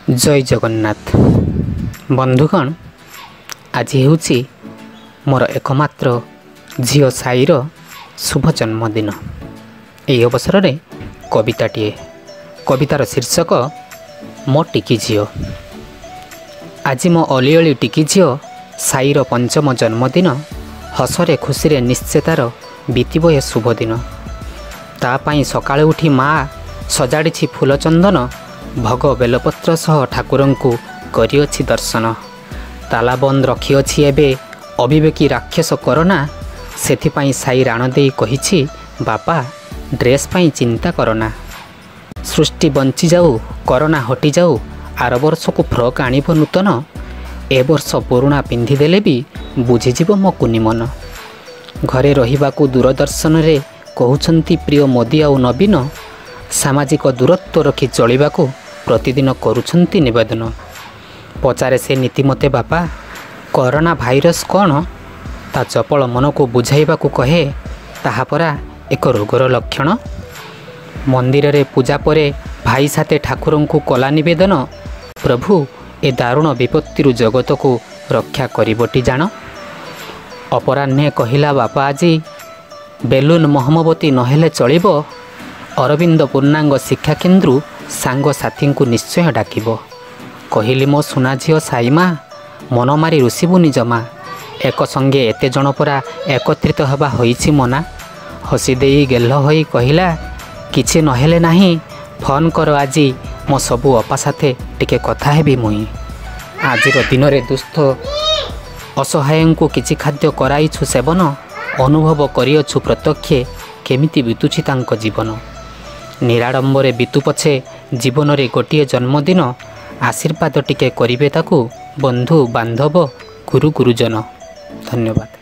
ଜୟ ଜଗନ୍ନାଥ। ବନ୍ଧୁଗଣ, ଆଜି ହେଉଛି ମୋର ଏକମାତ୍ର ଝିଅ ସାଇର ଶୁଭ ଜନ୍ମଦିନ। ଏହି ଅବସରରେ କବିତାଟିଏ, କବିତାର ଶୀର୍ଷକ ମୋ ଟିକି ଝିଅ। ଆଜି ମୋ ଅଲିଅଳି ଟିକି ଝିଅ ସାଇର ପଞ୍ଚମ ଜନ୍ମଦିନ। ହସରେ ଖୁସିରେ ନିଶ୍ଚେ ତାର ବିତିବ ଏ ଶୁଭ ଦିନ। ତା ପାଇଁ ସକାଳୁ ଉଠି ମା ସଜାଡ଼ିଛି ଫୁଲ ଚନ୍ଦନ, ଭୋଗ ବେଲପତ୍ର ସହ ଠାକୁରଙ୍କୁ କରିଅଛି ଦର୍ଶନ। ତାଲା ବନ୍ଦ ରଖିଅଛି ଏବେ ଅବିବେକୀ ରାକ୍ଷସ କରୋନା, ସେଥିପାଇଁ ସାଇ ରାଣ ଦେଇ କହିଛି, ବାପା ଡ୍ରେସ୍ ପାଇଁ ଚିନ୍ତା କରନା। ସୃଷ୍ଟି ବଞ୍ଚିଯାଉ, କରୋନା ହଟିଯାଉ, ଆର ବର୍ଷକୁ ଫ୍ରକ୍ ଆଣିବ ନୂତନ। ଏ ବର୍ଷ ପୁରୁଣା ପିନ୍ଧିଦେଲେ ବି ବୁଝିଯିବ ମୋ କୁନି ମନ। ଘରେ ରହିବାକୁ ଦୂରଦର୍ଶନରେ କହୁଛନ୍ତି ପ୍ରିୟ ମୋଦି ଆଉ ନବୀନ, ସାମାଜିକ ଦୂରତ୍ୱ ରଖି ଚଳିବାକୁ ପ୍ରତିଦିନ କରୁଛନ୍ତି ନିବେଦନ। ପଚାରେ ସେ ନୀତି ମୋତେ, ବାପା କରୋନା ଭାଇରସ୍ କ'ଣ? ତା ଚପଳ ମନକୁ ବୁଝାଇବାକୁ କହେ, ତାହା ପରା ଏକ ରୋଗର ଲକ୍ଷଣ। ମନ୍ଦିରରେ ପୂଜା ପରେ ଭାଇ ସାଥେ ଠାକୁରଙ୍କୁ କଲା ନିବେଦନ, ପ୍ରଭୁ ଏ ଦାରୁଣ ବିପତ୍ତିରୁ ଜଗତକୁ ରକ୍ଷା କରିବଟି ଜାଣ। ଅପରାହ୍ନେ କହିଲା, ବାପା ଆଜି ବେଲୁନ ମହମବତୀ ନହେଲେ ଚଳିବ, ଅରବିନ୍ଦ ପୂର୍ଣ୍ଣାଙ୍ଗ ଶିକ୍ଷାକେନ୍ଦ୍ରୁ ସାଙ୍ଗସାଥୀଙ୍କୁ ନିଶ୍ଚୟ ଡାକିବ। କହିଲି, ମୋ ସୁନା ଝିଅ ସାଇମା, ମନ ମାରି ରୁଷିବୁନି ଜମା, ଏକ ସଙ୍ଗେ ଏତେ ଜଣ ପରା ଏକତ୍ରିତ ହେବା ହୋଇଛି ମନା। ହସିଦେଇ ଗେହ୍ଲ ହୋଇ କହିଲା, କିଛି ନହେଲେ ନାହିଁ, ଫୋନ୍ କର ଆଜି ମୋ ସବୁ ଅପା ସାଥେ ଟିକେ କଥା ହେବି ମୁହିଁ। ଆଜିର ଦିନରେ ଦୁସ୍ଥ ଅସହାୟଙ୍କୁ କିଛି ଖାଦ୍ୟ କରାଇଛୁ ସେବନ, ଅନୁଭବ କରିଅଛୁ ପ୍ରତ୍ୟକ୍ଷେ କେମିତି ବିତୁଛି ତାଙ୍କ ଜୀବନ। ନିରାଡ଼ମ୍ବରେ ବିତୁ ପଛେ ଜୀବନରେ ଗୋଟିଏ ଜନ୍ମଦିନ, ଆଶୀର୍ବାଦ ଟିକେ କରିବେ ତାକୁ ବନ୍ଧୁ ବାନ୍ଧବ ଗୁରୁ ଗୁରୁଜନ। ଧନ୍ୟବାଦ।